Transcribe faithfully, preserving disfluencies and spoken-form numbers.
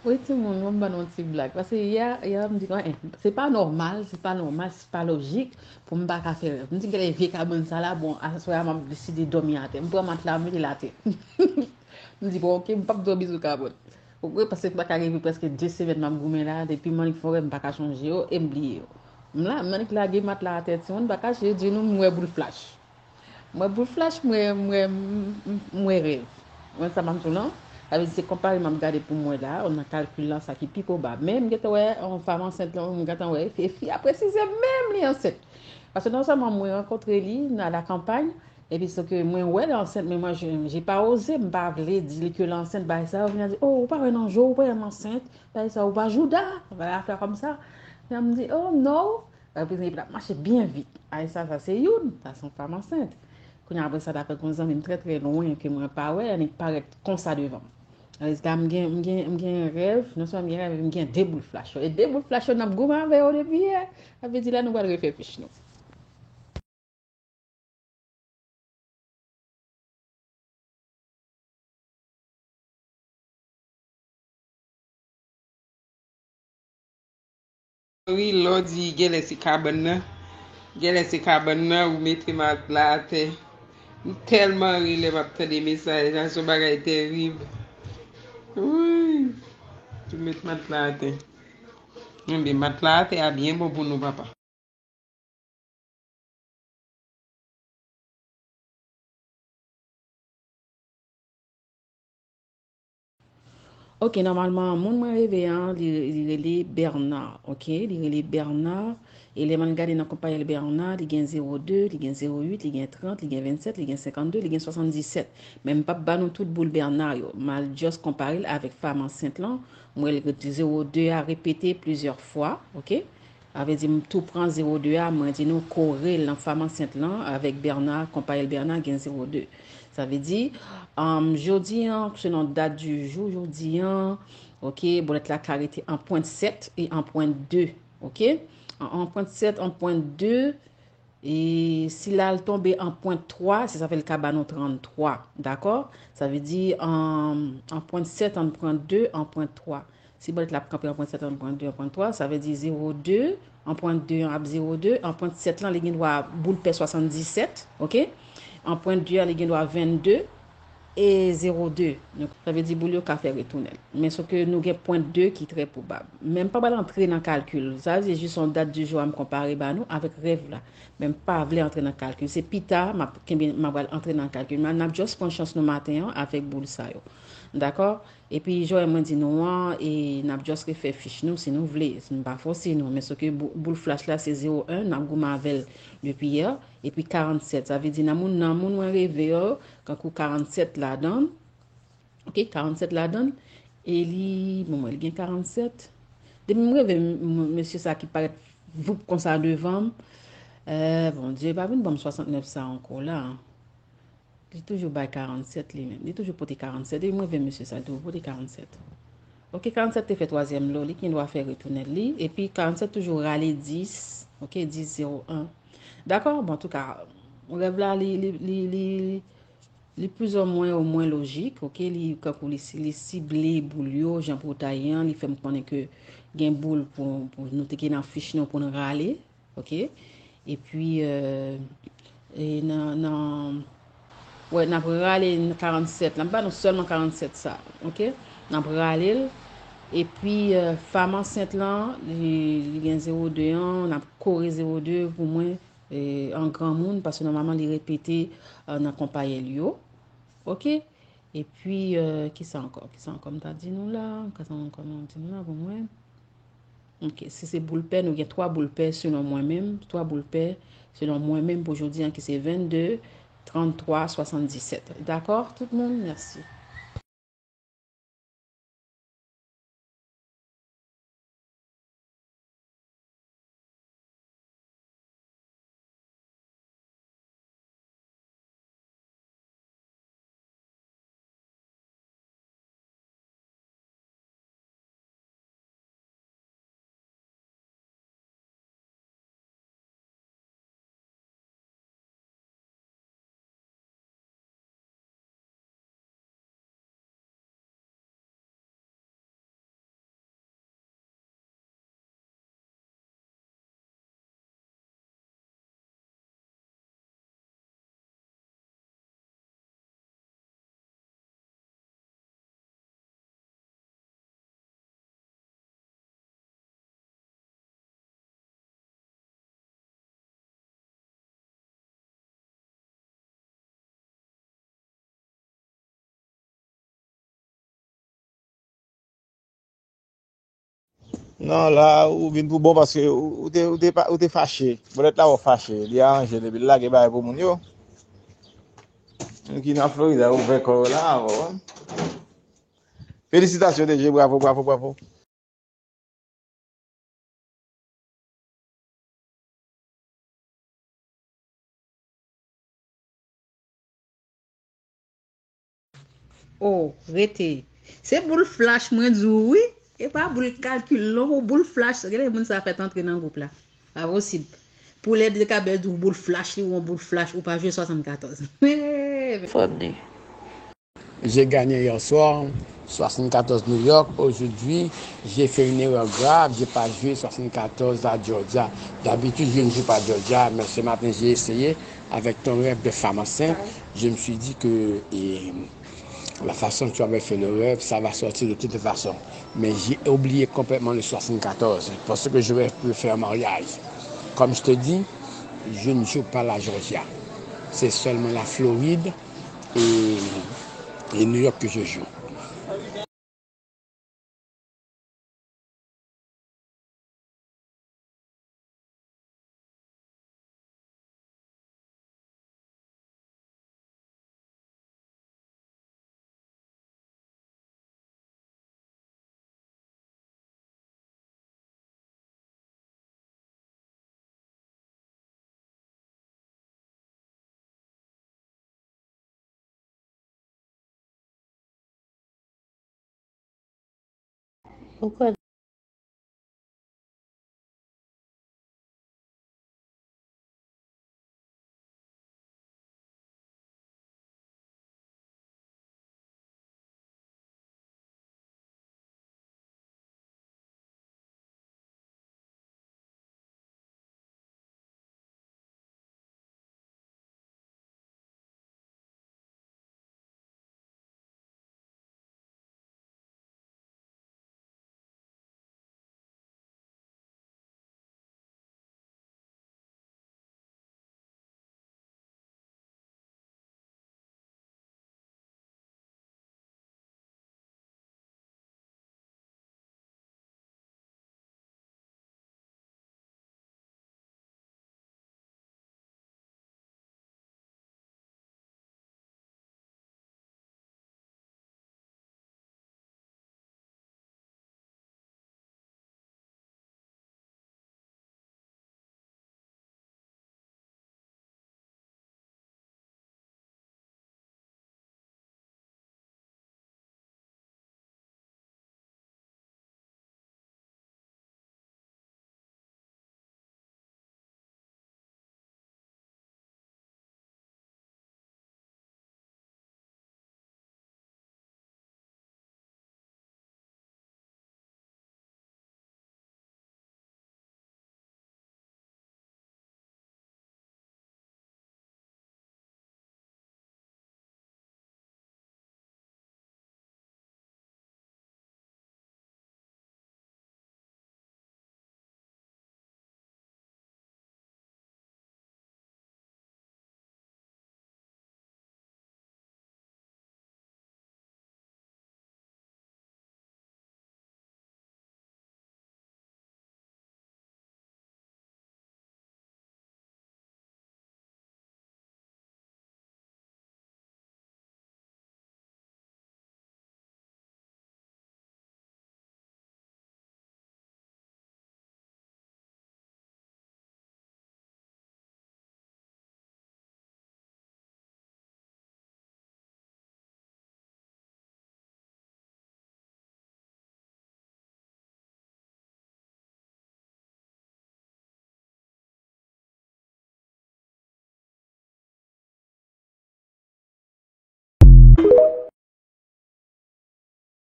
Wi, timoun, mwen ban nou yon ti blag. Paske yè, yè, m di, "An, se pa nòmal, se pa nòmal, se pa lojik pou m pa ka fè rèv." M di, "Gade vye kabann sa la, bon, aswè a, m ap deside dòmi atè." M pran matla, m mete l atè. M di, "Bon, oke, m p ap dòmi sou kabann." Ou konprann, paske m pa ka rive prèske de semèn m ap goumen la, depi m annik fè rèv, m pa ka chonje yo, e m bliye yo. M la, m annik lage matla atè, timoun, m pa kache, di nou, m wè boul flach. Mwen boul flach, mwen, mwen, mwen rèv. Mwen sa m ap di w lan, sa vle di se konpare m ap gade pou mwen la, nan kalkil lan, sa ki pi pwobab. Men m gentan wè yon fanm ansent lan, m gentan wè, e fi a presize menm li ansent. Paske non sèlman mwen rankontre li nan lakanpay, epi se ke mwen wè l ansent, men mwen, je, je pa oze, m pa vle di li ke l ansent, bagay sa, yo vin di, "Oh, ou pa wè nan je w, ou pa wè m ansent, bagay sa, ou pa jouda, bagay afè kòmsa." Men m di, "Oh, no." Epi l ap mache byen vit. Ay, sa, sa se youn. Sa se yon fanm ansent. Kounye a, apre sa, ta fè gon zanmi m trè, trè lwen ke mwen pa wè, annik parèt konsa devan m. Alèz la, m gen, m gen, m gen rèv, non sèlman m gen rèv, m gen de boul flach yo. E de boul flach yo, n ap goumen avè yo depi yè. Sa vle di la, nou pral refè fich nou. Wi, lè w di genlè se kabann nan, genlè se kabann nan, ou mete matla atè. M tèlman ri lè m ap tande mesaj la, se yon bagay tèrib. Wi, ou met matla atè. Enben, matla atè a byen bon pou nou, papa. Ok, nòmalman, moun mwen reve an, li, li rele Bernard, ok? Li rele Bernard. E lè m al gade nan konpayèl Bernard, li gen zewo de, li gen zewo uit, li gen trant, li gen vennsèt, li gen senkannde, li gen swasanndisèt. Men m p ap ba nou tout boul Bernard yo. M al just konpare l avèk fanm ansent lan. M wè l zewo de a repete plizyè fwa, ok? Sa vle di m tou pran zewo de a, mwen di nou kore l nan fanm ansent lan avèk Bernard, konpayèl Bernard gen zewo de. Sa vle di, um, jodi an, selon dat di jou, jodi an, ok, bòlèt la ka rete an pwent sèt e an pwent de, ok? An, an pwent sèt, an pwent de, e si l al tonbe an pwent twa, se sa fè l ka ba nou tranntwa, dakò? Sa vle di, an, an pwent sèt, an pwent de, an pwent twa. Si bòlèt la ap kanpe an pwent sèt, an pwent de, an pwent twa, sa vle di zewo de, an pwent de an ap zewo de, an pwent sèt lan, li gen dwa boul pè swasanndisèt, ok? An pwent de an, li gen dwa vennde e zewo de. Donk, sa vle di boul yo ka fè retounen l. Men sòf ke nou gen pwent de ki trè pwobab. Men m pa pral antre nan kalkil. Sa se jis yon dat di jou a m konpare ba nou avèk rèv la. Men m pa vle antre nan kalkil. Se pita, m ap kenbe, m ap pral antre nan kalkil. Men n ap just pran chans nou maten an avèk boul sa yo. Dakò? Epi, jan mwen di nou an, e n ap just refè fich nou si nou vle. M pa fòse nou, men sòf ke bou-, boul flach la se zewo en, n ap goumen avè l depi yè. Epi karannsèt, sa vle di nan moun, nan moun mwen reve yo, kankou karannsèt ladan l. Ok, karannsèt ladan l. E li, bon, mwen, li gen karannsèt. Depi m reve m, m, mesye sa ki parèt voup konsa devan m. Eh, Bondye, pa vin ban m swasantnèf sa ankò la. Li toujou bay karannsèt li menm. Li toujou pote karannsèt. Depi mwen vin mesye sa, li toujou pote karannsèt. Ok, karannsèt te fè twazyèm lo, li gen dwa fè retounen li. Epi karannsèt toujou rale dis. Ok, dis zewo en. Dakò? Bon, antouka, rèv la, li, li, li, li, li plizoumwen omwen lojik, ok? Li, kankou li, li sible boul yo, jan pou w ta ye an, li fè m konnen ke gen boul pou, pou nou te gen nan fich nou pou n rale. Ok? Epi, euh, e nan, nan, wè, n ap rale karannsèt la. M ba nou sèlman karannsèt sa, ok? N ap rale l. Epi, euh, fanm ansent lan, li, li gen zewo de an, n ap kore zewo de pou mwen, euh, an granmoun, paske nòmalman li repete, euh, nan konpayèl yo. Ok? Epi, euh, kisa ankò? Kisa ankò m ta di nou la? Kisa ankò m ta di nou la pou mwen? Ok, si se boul pè, nou gen twa boul pè selon mwen menm, twa boul pè selon mwen menm pou jodi an ki se vennde, tranntwa, swasanndisèt. Dakò, tout moun? Mèsi. Non, la, ou vin pou bon paske ou, ou te, ou te, pa- ou te fache. Bòlèt la, ou fache. Li aranje l epi l lage bagay pou moun yo. Moun ki nan Florida, ouvè kò yo la, ou konprann? Felisitasyon, D J, bravo, bravo, bravo. Oh, rete. Se boul flach mwen di w wi. E pa boul kalkil non, ou boul flach. Gade moun sa fèt antre nan gwoup la. Pa posib. Pou lè de kabèl di w boul flach li ou yon boul flach ou pa jwe swasannkatòz. Funny. J'ai gagné hier soir soixante-quatorze New York. Aujourd'hui, j'ai fait une erreur grave. J'ai pas joué soixante-quatorze à Georgia. D'habitude, je ne joue pas à Georgia, mais ce matin, j'ai essayé. Avec ton rêve de femme enceinte, je me suis dit que et, la façon que tu avais fait le rêve, ça va sortir de toute façon. Mais j'ai oublié complètement le soixante-quatorze parce que je vais faire un mariage. Comme je te dis, je ne joue pas la Georgia. C'est seulement la Floride et, et New York que je joue. Ou kwè